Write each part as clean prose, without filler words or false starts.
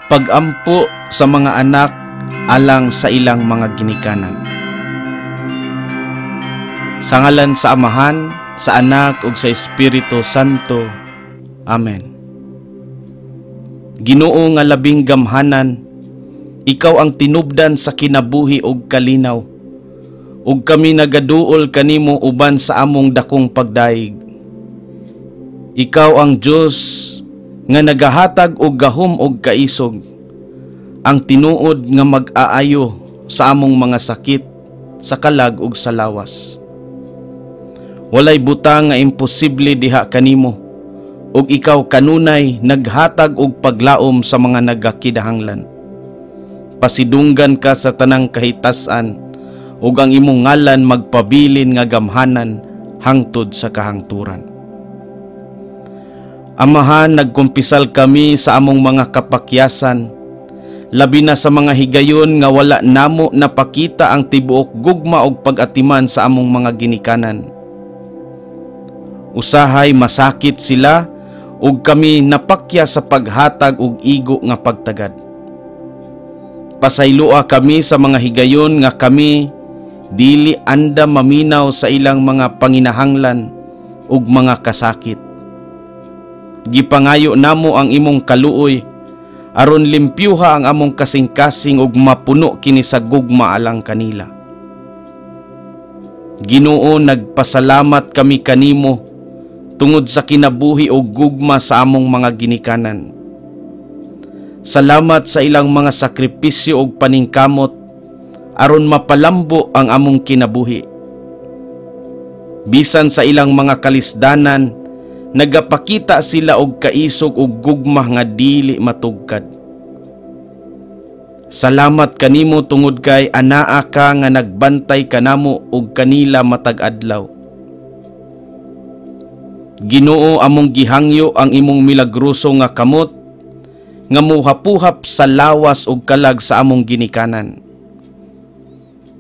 Pagampo sa mga anak alang sa ilang mga ginikanan. Sa ngalan sa Amahan, sa Anak ug sa Espiritu Santo. Amen. Ginoo nga labing gamhanan, ikaw ang tinubdan sa kinabuhi ug kalinaw. Ug kami nagaduol kanimo uban sa among dakong pagdayeg. Ikaw ang Dios nga nagahatag og gahom og kaisog, ang tinuod nga mag-aayo sa among mga sakit sa kalag ug sa lawas. Walay butang nga imposible diha kanimo, ug ikaw kanunay naghatag og paglaom sa mga nagakinahanglan. Pasidunggan ka sa tanang kahitas-an, ug ang imong ngalan magpabilin nga gamhanan hangtod sa kahangturan. Amahan, nagkumpisal kami sa among mga kapakyasan, labi na sa mga higayon nga wala namo napakita ang tibuok gugma og pag-atiman sa among mga ginikanan. Usahay masakit sila ug kami napakya sa paghatag og igo nga pagtagad. Pasayloa kami sa mga higayon nga kami dili anda maminaw sa ilang mga panginahanglan ug mga kasakit. Gipangayo namo ang imong kaluoy aron limpyuha ang among kasing-kasing ug mapuno kini sa gugma alang kanila. Ginoo, nagpasalamat kami kanimo tungod sa kinabuhi og gugma sa among mga ginikanan. Salamat sa ilang mga sakripisyo ug paningkamot aron mapalambo ang among kinabuhi. Bisan sa ilang mga kalisdanan, nagapakita sila og kaisog ug gugma nga dili matugkad. Salamat kanimo tungod kay anaa ka nga nagbantay kanamo ug kanila matag adlaw. Ginoo, among gihangyo ang imong milagroso nga kamot nga muhapuhap sa lawas ug kalag sa among ginikanan.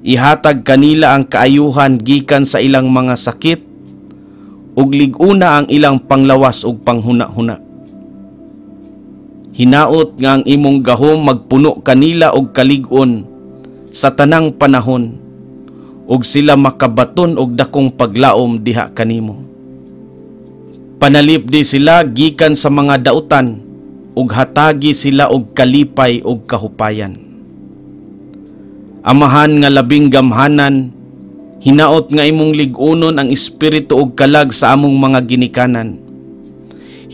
Ihatag kanila ang kaayuhan gikan sa ilang mga sakit ug lig-una ang ilang panglawas ug panghuna-huna. Hinaot nga ang imong gahom magpuno kanila og kalig-on sa tanang panahon ug sila makabaton og dakong paglaom diha kanimo. Panalipdi sila gikan sa mga dautan ug hatagi sila og kalipay ug kahupayan. Amahan nga labing gamhanan, hinaot nga imong lig-unon ang espiritu ug kalag sa among mga ginikanan.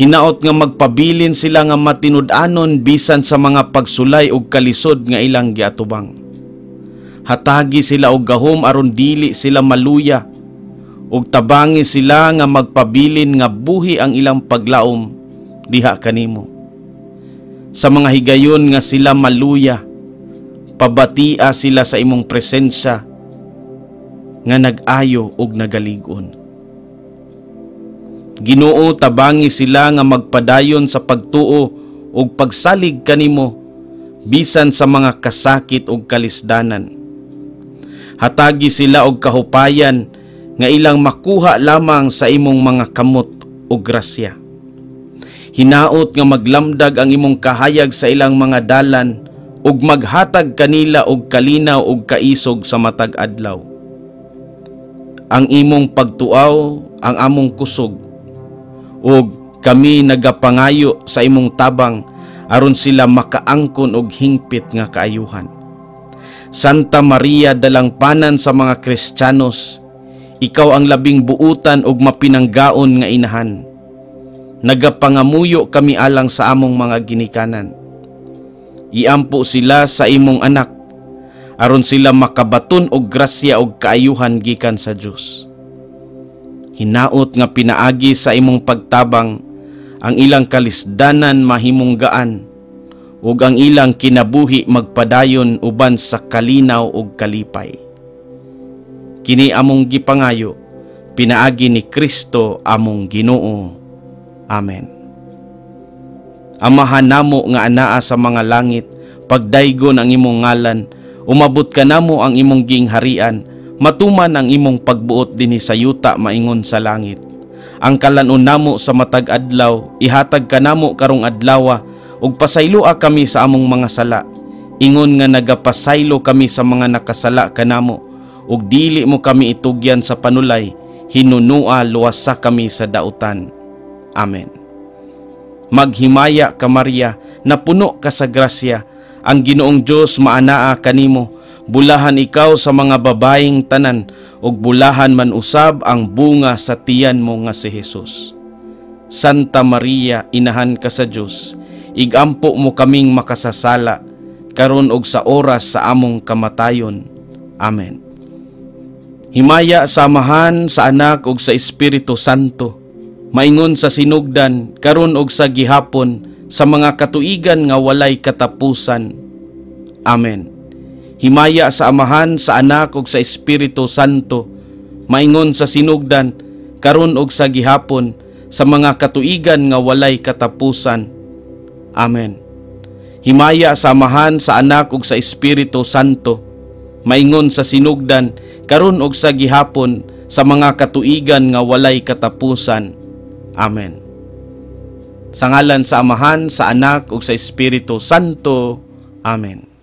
Hinaot nga magpabilin sila nga matinud-anon bisan sa mga pagsulay ug kalisod nga ilang giatubang. Hatagi sila og gahom aron dili sila maluya ug tabangi sila nga magpabilin nga buhi ang ilang paglaom diha kanimo. Sa mga higayon nga sila maluya, pabatia sila sa imong presensya nga nag-ayo og nagalig-on. Ginoo, tabangi sila nga magpadayon sa pagtuo ug pagsalig kanimo bisan sa mga kasakit ug kalisdanan. Hatagi sila og kahupayan nga ilang makuha lamang sa imong mga kamot ug grasya. Hinaot nga maglamdag ang imong kahayag sa ilang mga dalan ug maghatag kanila og kalinaw ug kaisog sa matag adlaw. Ang imong pagtuaw ang among kusog, ug kami nagapangayo sa imong tabang aron sila makaangkon og hingpit nga kaayuhan. Santa Maria, dalangpanan sa mga Kristiyanos, ikaw ang labing buutan ug mapinanggaon nga inahan. Nagapangamuyo kami alang sa among mga ginikanan. Iampo sila sa imong anak aron sila makabaton og grasya og kaayuhan gikan sa Dios. Hinaot nga pinaagi sa imong pagtabang ang ilang kalisdanan mahimong gaan ug ang ilang kinabuhi magpadayon uban sa kalinaw ug kalipay. Kini among gipangayo pinaagi ni Kristo among Ginoo. Amen. Amahan namo nga anaa sa mga langit, pagdaygon ang imong ngalan, umabot kanamo ang imong gingharian, matuman ang imong pagbuot dinhi sa yuta maingon sa langit. Ang kalan-on namo sa matag adlaw, ihatag kanamo karong adlawa, Ug pasayloa kami sa among mga sala, ingon nga nagapasaylo kami sa mga nakasala kanamo. Ug dili mo kami itugyan sa panulay, hinunua luwasa kami sa dautan. Amen. Maghimaya ka, Maria, napuno ka sa grasya, ang Ginoong Dios maanaa kanimo. Bulahan ikaw sa mga babaeng tanan, ug bulahan man usab ang bunga sa tiyan mo nga si Jesus. Santa Maria, inahan ka sa Dios, igampo mo kaming makasasala, karon og sa oras sa among kamatayon. Amen. Himaya sa Amahan, sa Anak ug sa Espiritu Santo, maingon sa sinugdan, karon og sa gihapon, sa mga katuigan nga walay katapusan. Amen. Himaya sa Amahan, sa Anak ug sa Espiritu Santo, maingon sa sinugdan, karon og sa gihapon, sa mga katuigan nga walay katapusan. Amen. Himaya sa Amahan, sa Anak ug sa Espiritu Santo, maingon sa sinugdan, karon og sa gihapon, sa mga katuigan nga walay katapusan. Amen. Sa ngalan sa Amahan, sa Anak ug sa Espiritu Santo. Amen.